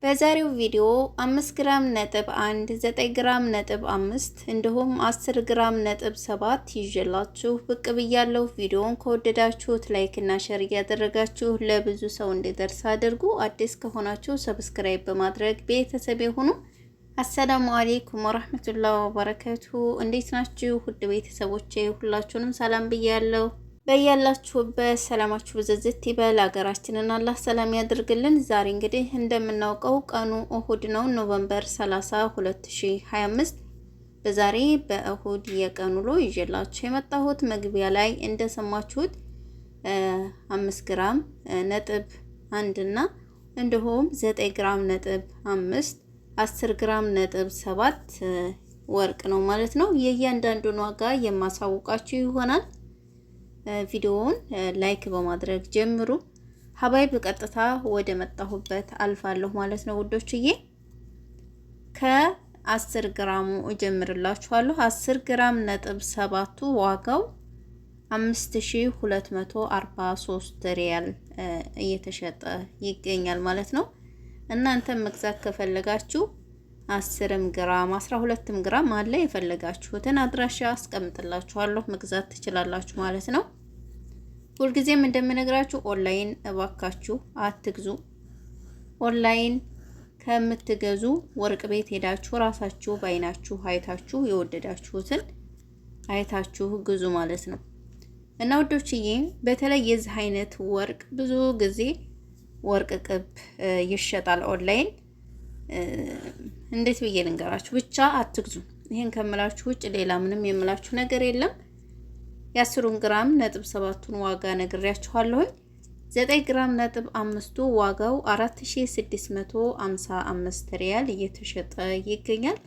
በዛሬው ቪዲዮ 5 ግራም ነጥብ 1፣ 9 ግራም ነጥብ 5 እንዲሁም 10 ግራም ነጥብ 7 ይዤላችሁ ብቅ ብያለሁ። ቪዲዮውን ከወደዳችሁት like እና share እያደረጋችሁ ለብዙ ሰው እንዲደርስ አድርጉ። አዲስ ከሆናችሁ subscribe በማድረግ ቤተሰብ የሆኑ። السلام عليكم ورحمة الله وبركاته። እንዴት ናችሁ ውድ ቤተሰቦቼ? ሁላችሁንም ሰላም ብያለሁ። በያላችሁበት ሰላማችሁ ብዝዝት ይበል። ሀገራችንን አላህ ሰላም ያድርግልን። ዛሬ እንግዲህ እንደምናውቀው ቀኑ እሁድ ነው፣ November 30 2025። በዛሬ በእሁድ የቀን ውሎ ይዤላችሁ የመጣሁት መግቢያ ላይ እንደሰማችሁት 5 ግራም ነጥብ 1 እና እንዲሁም 9 ግራም ነጥብ 5፣ 10 ግራም ነጥብ 7 ወርቅ ነው ማለት ነው። የእያንዳንዱን ዋጋ የማሳውቃችሁ ይሆናል። ቪዲዮውን like በማድረግ ጀምሩ። حبايب ቀጥታ ወደ መጣሁበት አልፋለሁ ማለት ነው ውዶችዬ። ከ10 ግራሙ እጀምርላችኋለሁ። 10 ግራም ነጥብ ሰባቱ ዋጋው 5243 ሪያል እየተሸጠ ይገኛል ማለት ነው። እናንተም መግዛት ከፈለጋችሁ 10ም ግራም 12ም ግራም አለ። የፈለጋችሁትን አድራሻ አስቀምጥላችኋለሁ መግዛት ትችላላችሁ ማለት ነው። ሁልጊዜም እንደምነግራችሁ ኦንላይን እባካችሁ አትግዙ። ኦንላይን ከምትገዙ ወርቅ ቤት ሄዳችሁ ራሳችሁ በአይናችሁ አይታችሁ የወደዳችሁትን አይታችሁ ግዙ ማለት ነው። እና ውዶችዬ፣ በተለይ የዚህ አይነት ወርቅ ብዙ ጊዜ ወርቅ ቅብ ይሸጣል ኦንላይን። እንዴት ብዬ ልንገራችሁ? ብቻ አትግዙ። ይሄን ከምላችሁ ውጭ ሌላ ምንም የምላችሁ ነገር የለም። የ10ሩን ግራም ነጥብ ሰባቱን ዋጋ ነግሬያችኋለሁኝ። 9 ግራም ነጥብ አምስቱ ዋጋው 4655 ሪያል እየተሸጠ ይገኛል።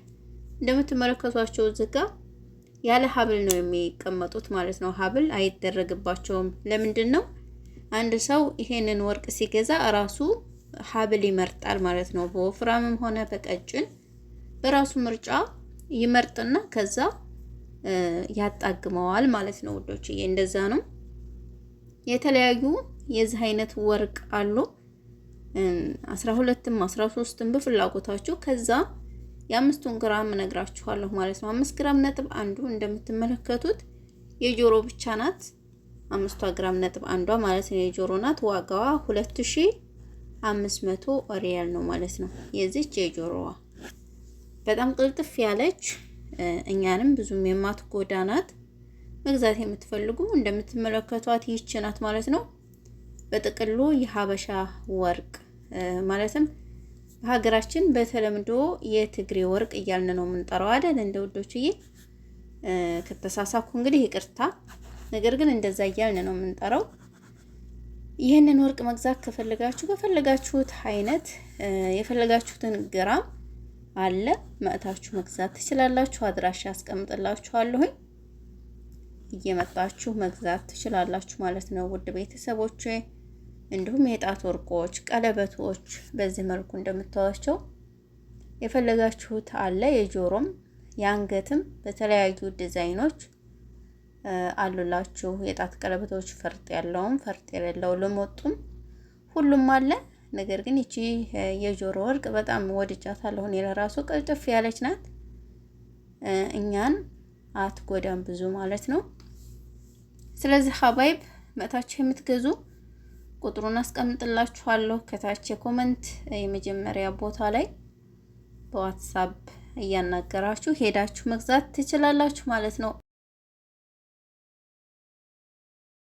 እንደምትመለከቷቸው እዚህ ጋ ያለ ሀብል ነው የሚቀመጡት ማለት ነው። ሀብል አይደረግባቸውም። ለምንድን ነው? አንድ ሰው ይሄንን ወርቅ ሲገዛ እራሱ ሀብል ይመርጣል ማለት ነው። በወፍራምም ሆነ በቀጭን በራሱ ምርጫ ይመርጥና ከዛ ያጣግመዋል ማለት ነው ውዶችዬ፣ እንደዛ ነው። የተለያዩ የዚህ አይነት ወርቅ አሉ። 12ም 13ም በፍላጎታችሁ። ከዛ የ5ቱን ግራም እነግራችኋለሁ ማለት ነው። 5 ግራም ነጥብ አንዱ እንደምትመለከቱት የጆሮ ብቻ ናት። 5ቷ ግራም ነጥብ አንዷ ማለት ነው የጆሮ ናት። ዋጋዋ 2500 ሪያል ነው ማለት ነው። የዚች የጆሮዋ በጣም ቅልጥፍ ያለች፣ እኛንም ብዙም የማትጎዳ ናት። መግዛት የምትፈልጉ እንደምትመለከቷት ይህች ናት ማለት ነው። በጥቅሉ የሀበሻ ወርቅ ማለትም በሀገራችን በተለምዶ የትግሬ ወርቅ እያልን ነው የምንጠራው አይደል? እንደ ውዶችዬ ከተሳሳኩ እንግዲህ ይቅርታ። ነገር ግን እንደዛ እያልን ነው የምንጠራው። ይህንን ወርቅ መግዛት ከፈለጋችሁ በፈለጋችሁት አይነት የፈለጋችሁትን ግራም አለ፣ መጥታችሁ መግዛት ትችላላችሁ። አድራሻ አስቀምጥላችኋለሁኝ፣ እየመጣችሁ መግዛት ትችላላችሁ ማለት ነው ውድ ቤተሰቦቼ። እንዲሁም የጣት ወርቆች፣ ቀለበቶች በዚህ መልኩ እንደምታዩቸው የፈለጋችሁት አለ። የጆሮም የአንገትም በተለያዩ ዲዛይኖች አሉላችሁ። የጣት ቀለበቶች ፈርጥ ያለውም ፈርጥ የሌለው ልሞጡም ሁሉም አለ። ነገር ግን ይቺ የጆሮ ወርቅ በጣም ወድጃታለሁ። እኔ ለራሱ ቅልጥፍ ያለች ናት። እኛን አትጎዳም ብዙ ማለት ነው። ስለዚህ حبايب መጥታችሁ የምትገዙ ቁጥሩን አስቀምጥላችኋለሁ ከታች የ comment የመጀመሪያ ቦታ ላይ፣ በ WhatsApp እያናገራችሁ ሄዳችሁ መግዛት ትችላላችሁ ማለት ነው።